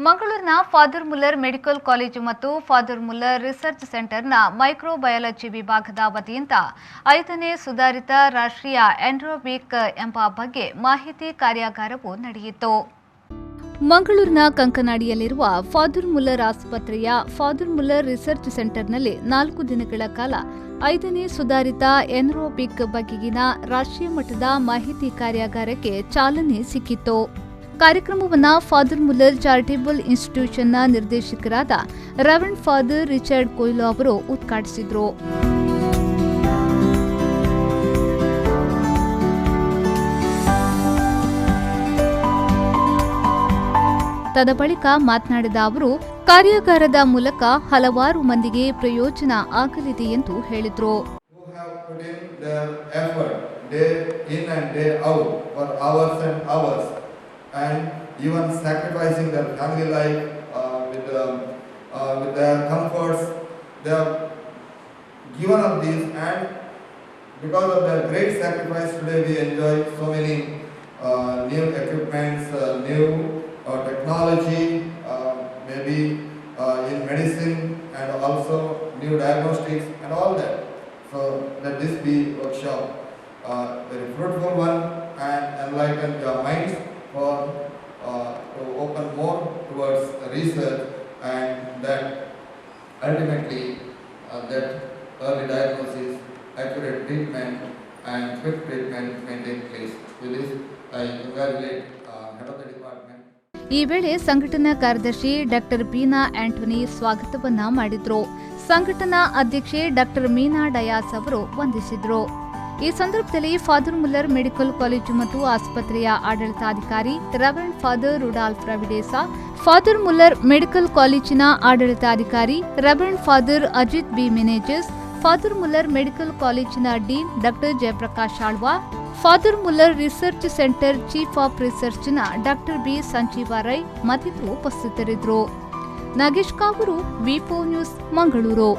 ಮಂಗಳೂರಿನ father Muller medical college ಮತ್ತು father Muller research ಸೆಂಟರ್ನ microbiology ವಿಭಾಗದ ವತಿಯಿಂದ 5ನೇ ಸುಧಾರಿತ ರಾಷ್ಟ್ರೀಯ ಎನ್ರೋಬಿಕ್ ಎಂಬ ಬಗ್ಗೆ ಮಾಹಿತಿ ಕಾರ್ಯಾಗಾರವು ನಡೆಯಿತು. ಮಂಗಳೂರಿನ ಕಂಕನಾಡಿಯಲ್ಲಿರುವ ಫಾದರ್ ಮುಲ್ಲರ್ ಆಸ್ಪತ್ರೆಯ ಫಾದರ್ ಮುಲ್ಲರ್ ರಿಸರ್ಚ್ ಸೆಂಟರ್ನಲ್ಲಿ 4 ದಿನಗಳ ಕಾಲ 5ನೇ ಸುಧಾರಿತ ಎನ್ರೋಬಿಕ್ ಬಗೆಗಿನ ರಾಷ್ಟ್ರೀಯ ಮಟ್ಟದ ಮಾಹಿತಿ ಕಾರ್ಯಾಗಾರಕ್ಕೆ ಚಾಲನೆ ಸಿಕ್ಕಿತ್ತು. ಕಾರ್ಯಕ್ರಮವನ್ನು ಫಾದರ್ ಮುಲ್ಲರ್ ಚಾರಿಟೇಬಲ್ ಇನ್ಸ್ಟಿಟ್ಯೂಷನ್ನ ನಿರ್ದೇಶಕರಾದ ರೆವರೆಂಡ್ ಫಾದರ್ ರಿಚರ್ಡ್ ಕೊಯ್ಲೋ ಅವರು ಉದ್ಘಾಟಿಸಿದರು. ತದ ಬಳಿಕ ಮಾತನಾಡಿದ ಅವರು, ಕಾರ್ಯಾಗಾರದ ಮೂಲಕ ಹಲವಾರು ಮಂದಿಗೆ ಪ್ರಯೋಜನ ಆಗಲಿದೆ ಎಂದು ಹೇಳಿದರು. And even sacrificing their family life with their comforts, they have given up this, and because of their great sacrifice today we enjoy so many new equipments, new technology, maybe in medicine, and also new diagnostics and all that. So let this be workshop, very fruitful one, and enlighten your minds for to open more towards research, and that ultimately that early diagnosis, accurate treatment and quick treatment may take place. With this, I congratulate head of the department. ಈ ವೇಳೆ ಸಂಘಟನಾ ಕಾರ್ಯದರ್ಶಿ doctor Beena Antony ಸ್ವಾಗತವನ್ನ ಮಾಡಿದ್ರು. ಸಂಘಟನಾ ಅಧ್ಯಕ್ಷೆ doctor ಮೀನಾ ಡಯಾಸ್ ಅವರು ವಂದಿಸಿದ್ರು. ಈ ಸಂದರ್ಭದಲ್ಲಿ ಫಾದರ್ ಮುಲ್ಲರ್ ಮೆಡಿಕಲ್ ಕಾಲೇಜು ಮತ್ತು ಆಸ್ಪತ್ರೆಯ ಆಡಳಿತಾಧಿಕಾರಿ ರೆವರೆಂಡ್ ಫಾದರ್ ರುಡಾಲ್ಫ್ ರವಿಡೇಸಾ, ಫಾದರ್ ಮುಲ್ಲರ್ ಮೆಡಿಕಲ್ ಕಾಲೇಜಿನ ಆಡಳಿತಾಧಿಕಾರಿ reverend father Ajith B Menezes, father Muller medical ಕಾಲೇಜಿನ dean doctor Jayaprakash Alva, father Muller research centre chief of ರಿಸರ್ಚ್ನ doctor B Sanjeeva Rai ಮತ್ತಿತರರು ಉಪಸ್ಥಿತರಿದ್ದರು. Nagesh Kavoor, V4 news, Mangaluru.